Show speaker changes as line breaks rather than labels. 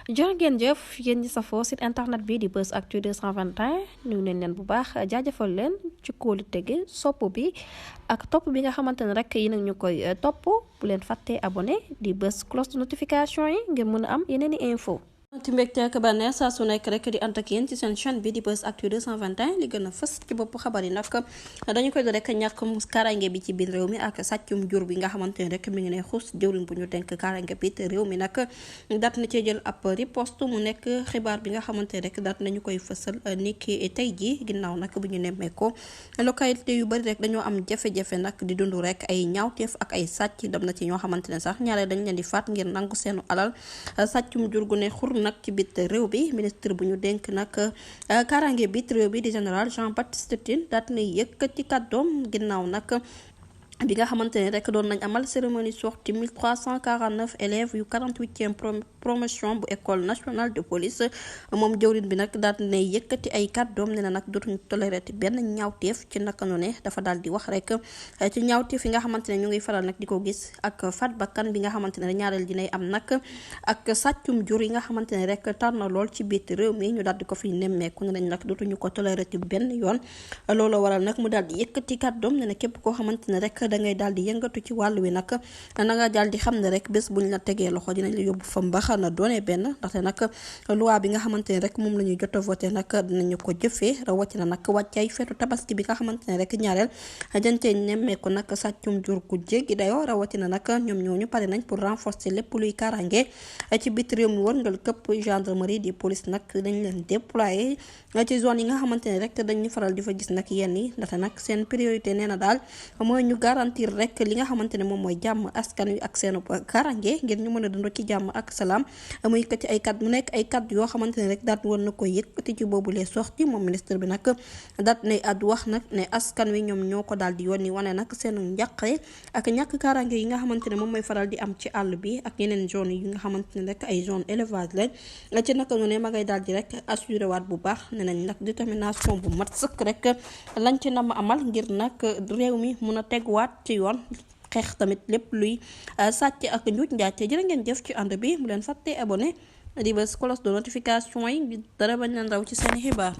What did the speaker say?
jërë ngeen jëf yéen ñi safoo site internet bi di Buzz Actu 221 nuyu nañ leen bu baax jaajëfal leen ci kóolu tege sopp bi ak topp bi nga xamante ne rek yi nag ñu koy topp bu leen fàttee abonné di bës cloche de notification yi ngir mën a am yeneen i info ci mbégte ak bànneex saa su nekk rek di ànd ak yéen ci seen chaîne bi di Buzz Actu 221 li gën a fës ci bopp xabar yi nag dañu koy do rek ñàkkum kaaraange bi ci biir réew mi ak sàccum jur bi nga xamante ne rek mi ngi ne xuus jëwriñ bu ñu denk kaaraange bi te réew mi nag daat na cee jël ab riposte mu nekk xibaar bi nga xamante ne rek daat nañu koy fësal ni ki tey ji ginnaaw nag bu ñu nemmeekoo localité yu bari rek dañoo am jafe-jafe nag di dund rek ay ñaawteef ak ay sàcc dem na ci ñoo xamante ne sax ñaare dañ leen di faat ngir nangu seenu alal sàccum jur gu ne xur nag ci bit réew bi ministre bu ñu dénk nag kaaraange bit réew bi di général Jean-Baptiste Tine daat na yëkkati kàddoom ginnaaw nag bi nga xamante ne rek doon nañ amal cérémonie sortie 1349 élèves yu 48e promotion bu école nationale de police moom jëwriñ bi nag daal ne yëkkati ay kàddoom ne na nag dootuñu toléré benn ñaawteef ci naka noonu ne dafa daal di wax rek ci ñaawteef yi nga xamante ne ñu ngi faral nag di ko gis ak faat bakkan bi nga xamante ne ñaareel dinay am nag ak sàccum jur yi nga xamante ne rek tar na lool ci biir réew mi ñu daal di ko fi nemmeeku ne nañ nag dootuñu ko toléré benn yoon loolu waral nag mu daal di yëkkati kàddoom ne na képp koo xamante ne rek da ngay daal di yëngatu ci wàll wi nag na nga daal di xam ne rek bés buñ la tegee loxo dinañ la yóbbu fa mbaxana doone benn ndaxte nag loi bi nga xamante ne rek moom la ñuy jot a voté nag dinañu ko jëfee rawatina nag wàccaay feetu tabaski bi nga xamante ne rek ñaareel jantee nemmeeku nag sàccum jur gu jéggi dayoo rawatina nag ñoom ñooñu pare nañ pour renforcer lépp luy kaaraange ci bit réew mi wërngal këpp gendarmerie di police nag dañ leen déployer ci zone yi nga xamante ne rek dañuy faral di fa gis nag yenn yi ndaxte nag seen priorité nee na daal mooy ñu garantir rek li nga xamante ne moom mooy jàmm askan wi ak seen kaaraange ngir ñu mën a dund ci jàmm ak salaam muy yëkkati ay kat mu nekk ay kat yoo xamante ne rek daat war na koy yëkkati ci boobu les sorti moom ministre bi nag daat nay addu wax nag ne askan wi ñoom ñoo ko daal di yónni wane nag seen njàqare ak ñàkk kaaraange yi nga xamante ne moom mooy faral di am ci àll bi ak yeneen zone yi nga xamante ne rek ay zone élevage lañ ci naka noonu ma ngay daal di rek assuré waat bu baax ne nañ nag détermination bu mat sëkk rek lañ ci nam amal ngir nag réew mi mun a teguwaat ci yoon xeex tamit lépp luy sàcc ak njuuj njaaj jërë ngeen jëf ci ànd bi mu leen fàttee abonné di bës cloche de notification yi dara bañ leen raw ci seen xibaar